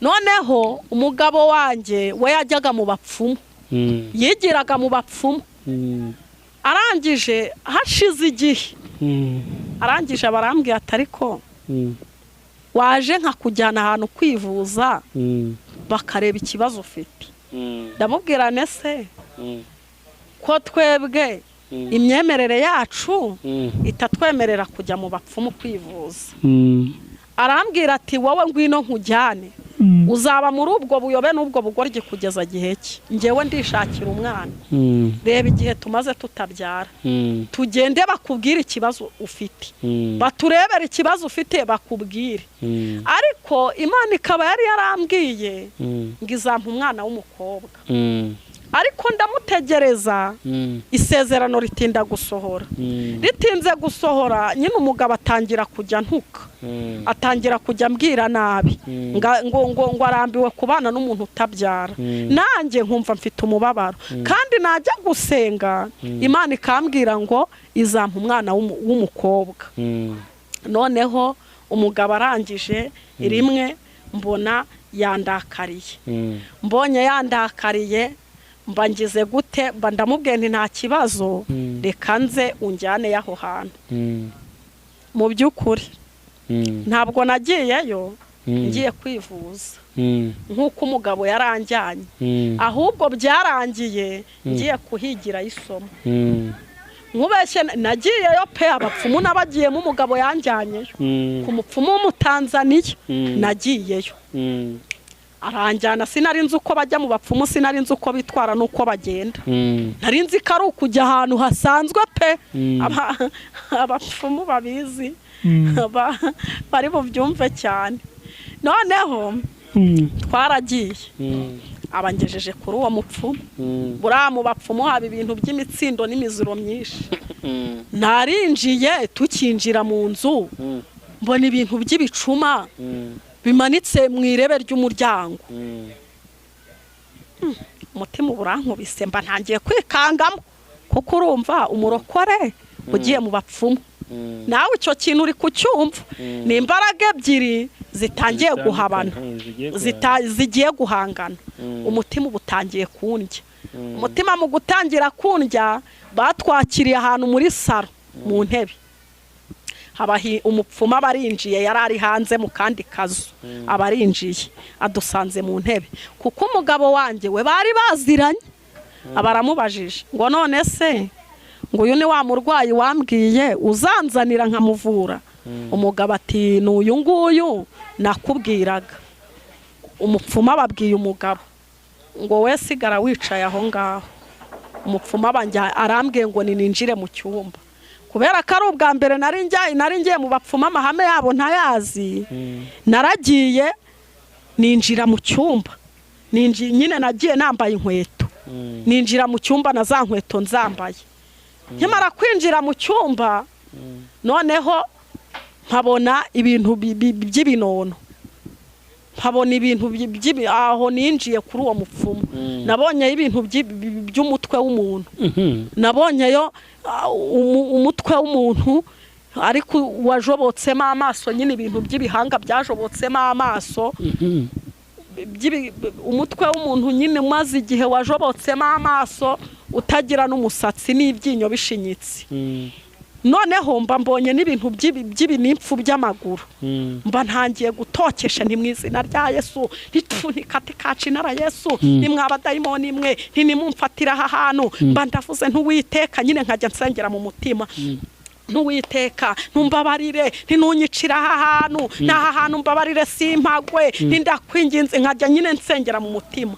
Noneho umugabo wanjye we yajyaga mu bapfumu, yigiraga mu bapfumu. Arangije hashize igihe, arangije abarambwiye ati ariko waje nkakujyana ahantu kwivuza bakareba ikibazo ufite. Ndamubwira nese ko twebwe imyemerere yacu itatwemerera kujya mu bapfumu kwivuza. Arambwira ati wowe ngwino nkujyane, uzaba muri ubwo buyobe n'ubwo bugoryi kugeza gihe ki? Njyewe ndishakira umwana, reba igihe tumaze tutabyara, tugende bakubwire ikibazo ufite, baturebere ikibazo ufite bakubwire. Ariko Imana ikaba yari yarambwiye ngo izampa umwana w'umukobwa, ariko ndamutegereza, isezerano ritinda gusohora. Ritinze gusohora nyine umugabo atangira kujya ntuka, atangira kujya ambwira nabi, ngo arambiwe kubana n'umuntu utabyara. Nanjye nkumva mfite umubabaro, kandi najya gusenga Imana ikambwira ngo izampa umwana w'umukobwa. Noneho umugabo arangije rimwe mbona yandakariye. Mbonye yandakariye mba ngize gute? Mba ndamubwiye nti nta kibazo, reka nze unjyane y'aho hantu. Mu by'ukuri ntabwo nagiyeyo ngiye kwivuza nk'uko umugabo yaranjyanye, ahubwo byarangiye ngiye kuhigirayo isomo. Nkubeshye nagiyeyo pe, abapfumu n'abagiyemo umugabo yanjyanyeyo, ku mupfumu w'Umutanzaniya nagiyeyo, aranjyana. Sinari nzi uko bajya mu bapfumu, sinari nzi uko bitwara n'uko bagenda, nari nzi ko ari ukujya ahantu hasanzwe pe. Abapfumu babizi bari bubyumve cyane. Noneho twaragiye, abangejeje kuri uwo mupfumu. Buriya mu bapfumu haba ibintu by'imitsindo n'imiziro myinshi. Narinjiye, tukinjira mu nzu mbona ibintu by'ibicuma bimanitse mu irebe ry'umuryango. Umutima uba urankubise, mba ntangiye kwikangamo, kuko urumva umurokore ugiye mu bapfumu, nawe icyo kintu uri kucyumva, ni imbaraga ebyiri zitangiye guhabana, zigiye guhangana. Umutima uba utangiye kundya. Umutima mu gutangira kundya, batwakiriye ahantu muri saro mu ntebe, haba umupfumu aba arinjiye, yari ari hanze mu kandi kazu, aba arinjiye adusanze mu ntebe, kuko umugabo wanjye we bari baziranye. Aba aramubajije ngo none se ngo uyu ni wa murwayi wambwiye uzanzanira nkamuvura? Umugabo ati ni uyu nguyu nakubwiraga. Umupfumu ababwiye umugabo ngo we sigara wicaye aho ngaho. Umupfumu arambwiye ngo ninjire mu cyumba, kubera ko ari ubwa mbere nari ngiye mu bapfumu, amahame yabo ntayazi. Naragiye ninjira mu cyumba, nyine nagiye nambaye inkweto, ninjira mu cyumba na za nkweto nzambaye. Nkimara kwinjira mu cyumba, noneho nkabona ibintu by'ibinono, nkabona ibintu aho ninjiye kuri uwo mupfumu nabonyeyo ibintu by'umutwe w'umuntu, nabonyeyo umutwe w'umuntu ariko wajobotsemo amaso nyine, ibintu by'ibihanga byajobotsemo amaso, umutwe w'umuntu nyine umaze igihe wajobotsemo amaso, utagira n'umusatsi n'ibyinyo bishinyitse. Noneho mba mbonye n'ibintu by'ibinipfu by'amaguru, mba ntangiye gutokesha nti mu izina rya Yesu, ntikatikaci nara Yesu, nimwaba dayimoni imwe ntinimumfatira aha hantu. Mba ndavuze ntuwiteka nyine, nkajya nsengera mu mutima ntuwiteka, ntumbabarire, ntinunyicira aha hantu n'aha hantu, mbabarire simpagwe, ntindakwinginze, nkajya nyine nsengera mu mutima.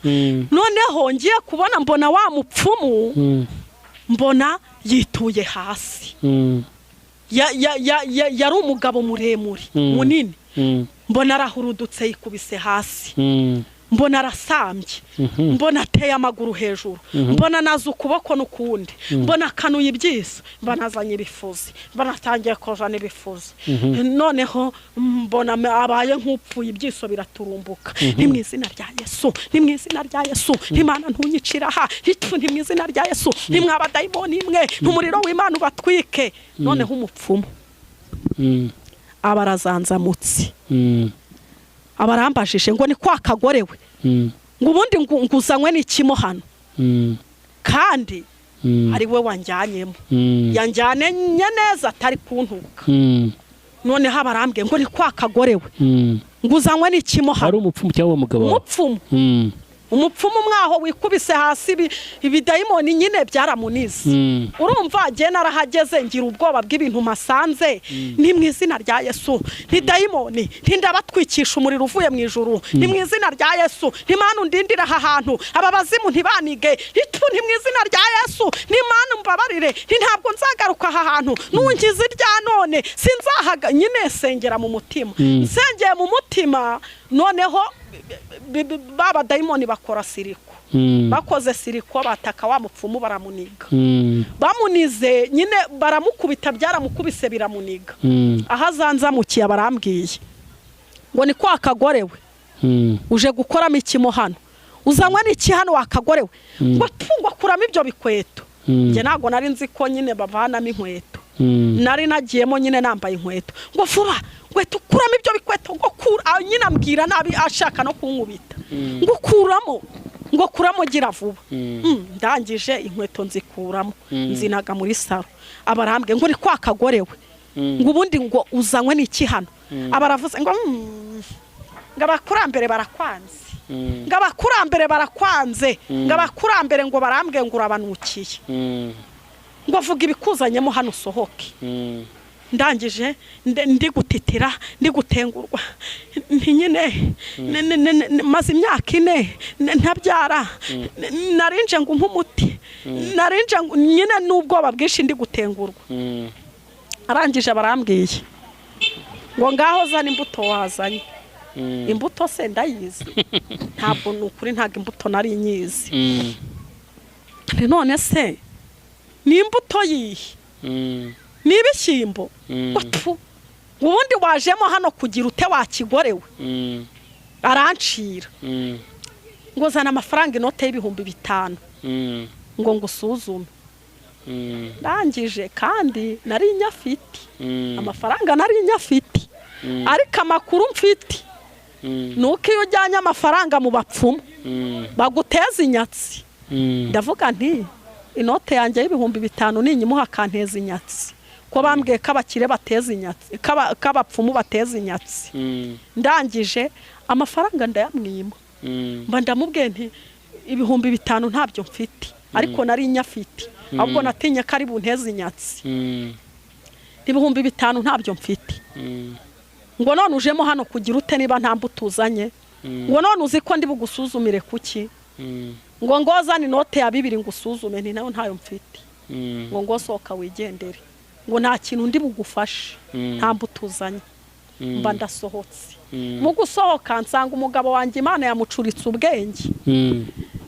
Noneho ngiye kubona mbona wa mupfumu, mbona yituye hasi. Yari umugabo muremure munini, mbona arahurudutse yikubise hasi, mbona arasambye, mbona ateye amaguru hejuru, mbona naza ukuboko n'ukundi, mbona akanuye ibyiso, mbona azanye ibifuzi, mbona atangiye kozana ibifuzi. Noneho mbona abaye nk'upfuye, ibyiso biraturumbuka. Ni mu izina rya Yesu, ni mu izina rya Yesu, Imana ntunyicira aha, ni mu izina rya Yesu, ni mwaba dayimoni imwe n'umuriro w'Imana ubatwike. Noneho umupfumu aba arazanzamutse. Abarambajije ngo ni kwa kagore we, ngo ubundi nguzanywe n'ikimo hano, kandi ari we wanjyanyemo, yanjyanye neza atari kuntuka. Noneho abarambwiye ngo ni kwa kagore we, nguzanywe n'ikimo hano. Ari umupfumu cyangwa umugabo? Umupfumu. Umupfumu mwaho wikubise hasi, ibidayimoni nyine byaramunize. Urumva jye narahageze ngira ubwoba bw'ibintu masanze. Ni mu izina rya Yesu, ntidayimoni, ntindabatwikisha umuriro uvuye mu ijuru. Ni mu izina rya Yesu, ntimana undindira aha hantu, aba bazimu ntibanige itu. Ni mu izina rya Yesu, nimana mbabarire, nti ntabwo nzagaruka aha hantu, nungize irya none sinzahaga. Nyine sengera mu mutima, nsengeye mu mutima. Noneho ba badayimoni bakora siriko. Bakoze siriko, bataka wa mupfumu baramuniga. Bamunize nyine baramukubita, byaramukubise biramuniga. Aho azanzamukiye barambwiye ngo ni kwa kagore we, uje gukoramo ikimo hano, uzanywe n'iki hano wakagore we? Ngo tungwa kuramo ibyo bikweto. Njye ntabwo nari nzi ko nyine bavanamo inkweto, nari nagiyemo nyine nambaye inkweto. Ngo vuba, ngo tukuramo ibyo bikweto, ngo kura. Nyine ambwira nabi ashaka no kunkubita, ngo kuramo, ngo kuramo gira vuba. Ndangije inkweto nzikuramo, nzinaga muri saro. Abarambwe ngo ni kwa kagore we, ngo ubundi ngo uzanywe n'iki hano? Abaravuze ngo ngo abakurambere barakwanze, ngo abakurambere barakwanze, ngo abakurambere ngo barambwe ngo urabanukiye, ngo avuga ibikuzanyemo hano usohoke. Ndangije ndi gutitira, ndi gutengurwa, nti nyine maze imyaka 4 ntabyara, narinje ngo umpe umuti, narinje nyine n'ubwoba bwinshi ndi gutengurwa. Arangije barambwiye ngo ngaho zana imbuto wazanye. Imbuto se ndayizi? Ntabwo ni ukuri, ntabwo imbuto nari nyizi. None se ni imbuto yihe? Ni ibishyimbo? Ubundi wajemo hano kugira ute wakigorewe? Arancira ngo zana amafaranga, inote y'5,000, ngo ngusuzume. Ndangije kandi nari nyafite amafaranga, nari nyafite, ariko amakuru mfite nuko iyo ujyanye amafaranga mu bapfumu baguteza inyatsi. Ndavuga nti inote yanjye y'5,000 ninyimuha akanteza inyatsi, ko bambwiye ko abakire bateza inyatsi, ko abapfumu bateza inyatsi. Ndangije amafaranga ndayamwima, mba ndamubwiye nti 5,000 ntabyo mfite, ariko nari nyafite, ahubwo natinye ko ari bunteze inyatsi. 5,000 ntabyo mfite. Ngo none ujemo hano kugira ute niba nta mbuto uzanye? Ngo none uzi ko ndi bugusuzumire kuki? Ngo ngozane inote ya 2 ngusuzume. Nti nayo ntayo mfite. Ngo ngosohoka wigendere, ngo nta kintu ndi bugufashe, nta mbuto uzanye. Mba ndasohotse. Mu gusohoka nsanga umugabo wanjye Imana yamucuritse ubwenge.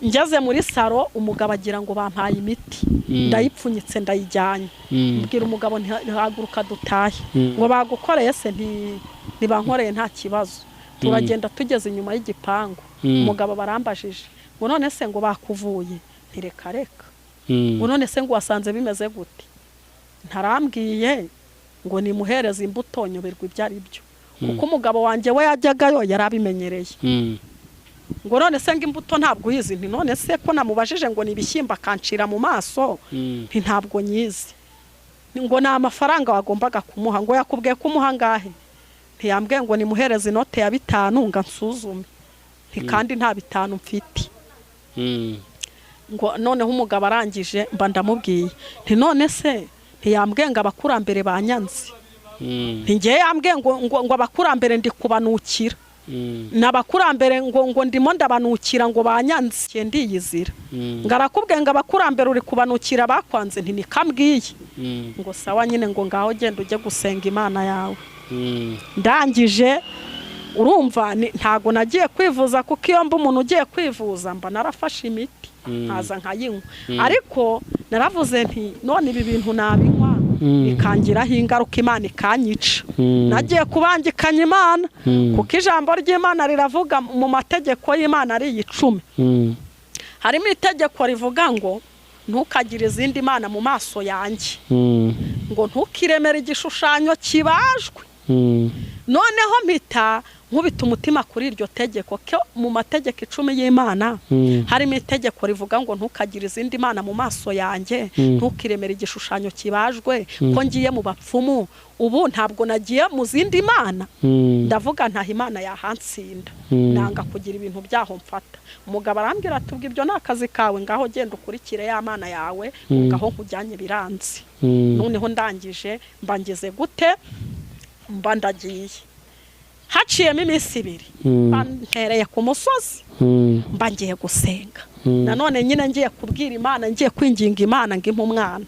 Ngeze muri saro umugabo agira ngo bampaye imiti, ndayipfunyitse ndayijyanye. Mbwira umugabo ntihaguruka dutahe. Ngo bagukoreye se? Ntibankoreye nta kibazo. Turagenda tugeze inyuma y'igipangu, umugabo barambajije ngo none se ngo bakuvuye? Ntireka reka. Ngo none se ngo wasanze bimeze gute? Ntarambwiye ngo nimuhereze imbuto nyoberwa ibyo ari byo, kuko umugabo wanjye we yajyagayo yarabimenyereye. Ngo none se ngo imbuto ntabwo uyizi? Nti none se ko namubajije ngo ni ibishyimbo akancira mu maso? Nti ntabwo nyizi. Ngo ni amafaranga wagombaga kumuha. Ngo yakubwiye kumuha ngahe? Ntiyambwiye ngo nimuhereze inote ya 5 ngo ansuzume. Nti kandi nta 5 mfite. Ngo noneho umugabo arangije mba ndamubwiye nti none se ntiyambwiye ngo abakurambere banyanze? Nti ngiye yambwiye ngo abakurambere ndi kubanukira, n'abakurambere ngo ndimo ndabanukira ngo banyanze, ndiyizira. Ngo arakubwiye ngo abakurambere uri kubanukira bakwanze? Nti nikambwiye. Ngo sawa nyine, ngo ngaho genda ujye gusenga Imana yawe. Ndangije urumva ntago nagiye kwivuza, kuko iyo mba umuntu ugiye kwivuza mba narafashe imiti nkaza nkayinywa. Ariko naravuze nti none ibi bintu nabinywa bikangiraho ingaruka, Imana ikanyica. Nagiye kubangikanya Imana, kuko ijambo ry'Imana riravuga mu mategeko y'Imana ari 10, harimo itegeko rivuga ngo ntukagire izindi mana mu maso yanjye, ngo ntukiremere igishushanyo kibajwe. Noneho mpita Nkubita umutima kuri iryo tegeko, ko mu mategeko 10 y'Imana harimo itegeko rivuga ngo ntukagire izindi mana mu maso yanjye, ntukiremere igishushanyo kibajwe, ko ngiye mu bapfumu, ubu ntabwo nagiye mu zindi mana. Ndavuga ntaho Imana yahansinda, nanga kugira ibintu byaho mfata. Umugabo arambwira ati ubwo ibyo ni akazi kawe, ngaho genda ukurikire ya mana yawe, ngaho nkujyanye biranze. Noneho ndangije mba ngeze gute, mba ndagiye. Haciyemo iminsi 2 mba ntereye ku musozi, mba ngiye gusenga. Nanone nyine ngiye kubwira Imana, ngiye kwinginga Imana ngo impe umwana.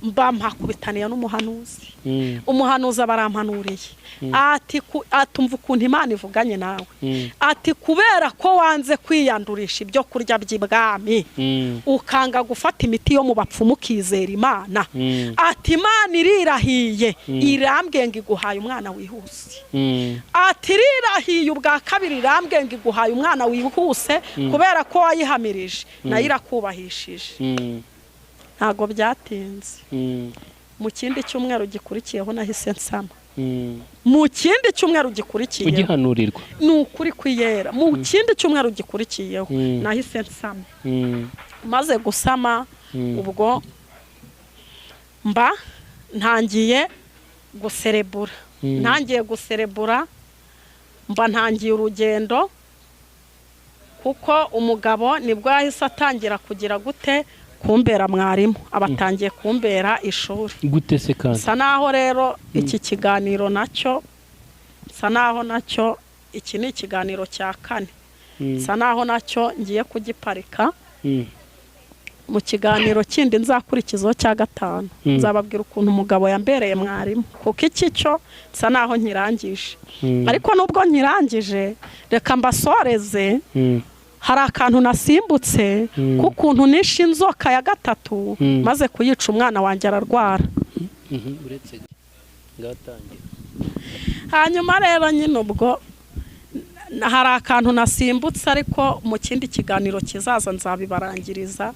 Mba mpakubitaniye n'umuhanuzi. Umuhanuzi abarampanuriye ati atumva ukuntu Imana ivuganye nawe, ati kubera ko wanze kwiyandurisha ibyo kurya by'ibwami, ukanga gufata imiti yo mu bapfumu ukizera Imana, ati Imana irirahiye irambwiye ngo iguhaye umwana wihuse. Ati irirahiye ubwa kabiri irambwiye ngo iguhaye umwana wihuse, kubera ko wayihamirije nayo irakubahishije. Ntago byatinze. Mu kindi cyumweru gikurikiyeho nahise nsama. Mu kindi cyumweru gikurikiyeho ugihanurirwa ni ukuri kwiyera. Mu kindi cyumweru gikurikiyeho nahise nsama. Maze gusama ubwo mba ntangiye guserebura. Ntangiye guserebura mba ntangiye urugendo, kuko umugabo nibwo yahise atangira kugira gute kumbera mwarimu, abatangiye kumbera ishuri. Gute se kandi? Sa naho rero iki kiganiro nacyo, sa naho nacyo iki ni ikiganiro cya 4. Sa naho nacyo ngiye kugiparika. Mu kiganiro kindi nzakurikizaho cya 5 nzababwira ukuntu umugabo yambereye mwarimu, kuko iki cyo sa naho nkirangije. Ariko nubwo nkirangije reka mbasoreze. Hari akantu nasimbutse kukuntu nishe inzoka ya 3 maze kuyica umwana wanjye ararwara. Uretse ngatangira. Hanyuma rero nyine ubwo hari akantu nasimbutse, ariko mu kindi kiganiro kizaza nzabibarangiriza.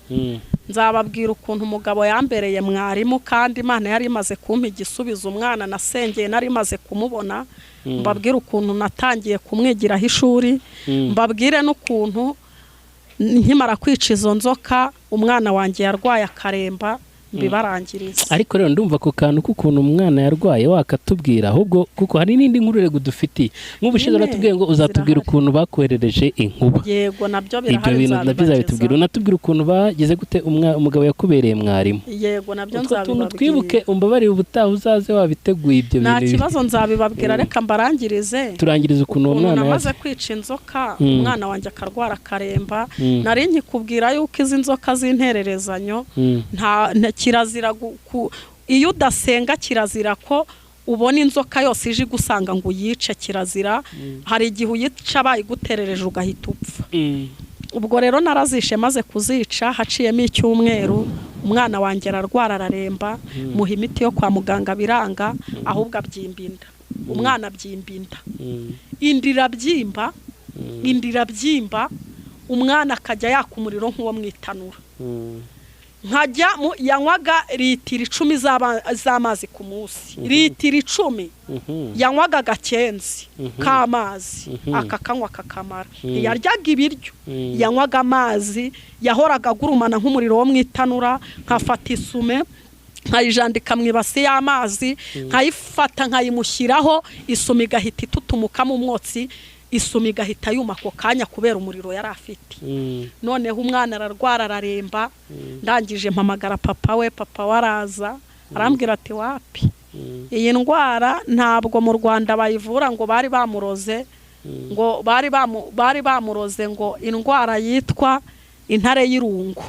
Nzababwira ukuntu umugabo yambereye mwarimu, kandi Imana yari imaze kumpa igisubizo, umwana nasengeye nari imaze kumubona. Mbabwire ukuntu natangiye kumwigiraho ishuri, mbabwire n'ukuntu nkimara kwica izo nzoka umwana wanjye yarwaye akaremba, mbibarangiriza. Ariko rero ndumva ku kantu k'ukuntu umwana yarwaye wakatubwira, ahubwo kuko hari n'indi nkuru rego dufitiye. Nk'ubushize uratubwiye ngo uzatubwira ukuntu bakoherereje inkuba. Yego nabyo birahari, ibyo bintu nabyo uzabitubwira. Unatubwira ukuntu bageze gute umugabo yakubereye mwarimu. Yego nabyo nzabibabwira. Twibuke umbabarire ubutaha uzaze wabiteguye ibyo bintu. Nta kibazo nzabibabwira, reka mbarangirize. Turangirize ukuntu uwo mwana namaze kwica inzoka umwana wanjye akarwara akaremba. Nari nkikubwira yuko izi nzoka z'intererezanyo nta kirazira, iyo udasenga kirazira ko ubona inzoka yose ije gusanga ngo uyice, kirazira. Hari igihe uyica bayiguterereje ugahita upfa. Ubwo rero narazishe, maze kuzica haciyemo icyumweru umwana wanjye ararwara araremba, muha imiti yo kwa muganga biranga, ahubwo abyimba inda. Umwana abyimba inda, inda irabyimba, inda irabyimba, umwana akajya yaka umuriro nk'uwo mu itanura. Nkajya yanywaga litiro 10 z'amazi ku munsi, litiro 10 yanywaga agakenzi k'amazi, akakanywa kakamara. Yaryaga ibiryo, yanywaga amazi, yahoraga agurumana nk'umuriro wo mu itanura. Nkafata isume nkayijandika mu ibasi y'amazi, nkayifata nkayimushyiraho, isume igahita itutumukamo umwotsi, isume igahita yuma ako kanya kubera umuriro yari afite. Noneho umwana ararwara araremba. Ndangije mpamagara papa we, papa waraza arambwira ati wapi, iyi ndwara ntabwo mu Rwanda bayivura, ngo bari bamuroze, ngo bari bamuroze ngo indwara yitwa intare y'irungu.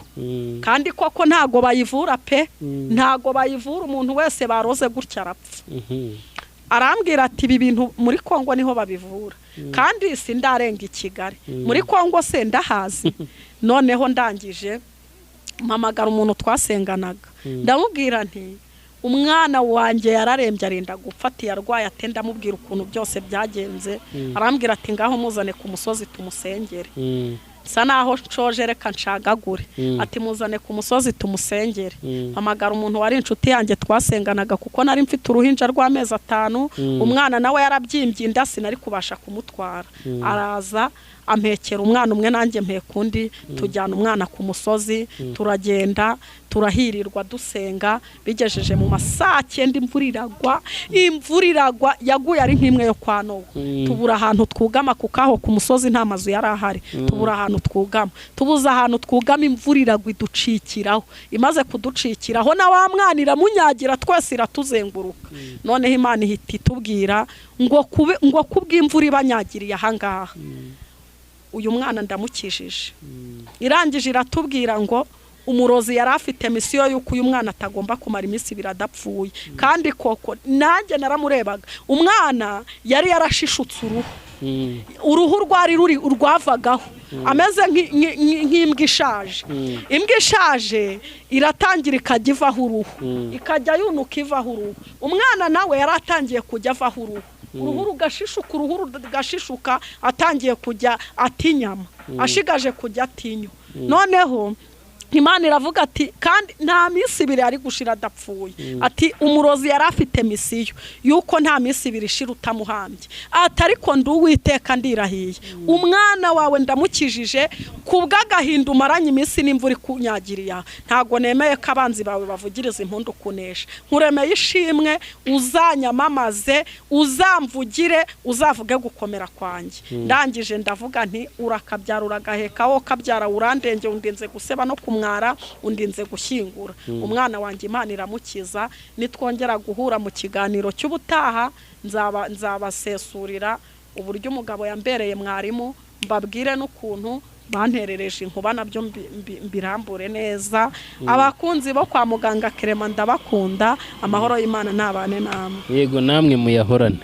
Kandi koko ntago bayivura pe, ntago bayivura, umuntu wese baroze gutya arapfa. Arambwira ati ibi bintu muri Kongo niho babivura, kandi sindarenga i Kigali, muri Kongo se ndahazi. Noneho ndangije mpamagara umuntu twasenganaga, ndamubwira nti umwana wanjye yararembye arinda gupfa, ati yarwaye ate, ndamubwira ukuntu byose byagenze. Arambwira ati ngaho muzane ku musozi tumusengere. Nsa naho nshoje, reka nshagagure. Ati muzane ku musozi tumusengere. Mpamagara umuntu wari inshuti yanjye twasenganaga, kuko nari mfite uruhinja rw'amezi 5, umwana nawe yarabyimbye inda, sinari kubasha kumutwara. Araza ampekera umwana umwe, nanjye mpeka undi, tujyana umwana ku musozi, turagenda turahirirwa dusenga. Bigejeje mu masaa 9 imvura iragwa, imvura iragwa, yaguye ari nk'imwe yo kwa Nowa. Tubura ahantu twugama, kuko aho ku musozi nta mazu yari ahari. Tubura ahantu twugama, tubuze ahantu twugama, imvura iragwa iducikiraho. Imaze kuducikiraho na wa mwana iramunyagira, twese iratuzenguruka. Noneho Imana ihita itubwira ngo ngo kubw'imvura ibanyagiriye ahangaha, uyu mwana ndamukijije. Irangije iratubwira ngo umurozi yari afite misiyo y'uko uyu mwana atagomba kumara iminsi 2 adapfuye. Kandi koko nanjye naramurebaga, umwana yari yarashishutse uruhu, uruhu rwari ruri urwavagaho, ameze nk'imbwa ishaje. Imbwa ishaje iratangira ikajya ivaho uruhu, ikajya yunuka ivaho uruhu. Umwana nawe yari atangiye kujya avaho uruhu, uruhu rugashishuka, uruhu rugashishuka, atangiye kujya atinyama, ashigaje kujya atinyo. Noneho Imana iravuga ati kandi nta minsi 2 ari gushira adapfuye. Ati umurozi yari afite misiyo yuko nta minsi 2 ishira utamuhambye. Ati ariko ndi Uwiteka ndirahiye, umwana wawe ndamukijije kubw'agahinda umaranye iminsi n'imvura ikunyagiriye, ntago nemeye ko abanzi bawe bavugiriza impundu kunesha. Nkuremeye ishimwe, uzanyamamaze, uzamvugire, uzavuge gukomera kwanjye. Ndangije ndavuga nti urakabyara uragaheka, wo kabyara urandenge, undinze guseba no kumwara, undinze gushyingura. Umwana wanjye Imana iramukiza. Nitwongera guhura mu kiganiro cy'ubutaha nzabasesurira uburyo umugabo yambereye mwarimu, mbabwire n'ukuntu banterereje inkuba, nabyo mbirambure neza. Abakunzi bo kwa muganga Clement ndabakunda, amahoro y'Imana nabane namwe. Yego, namwe muyahorane.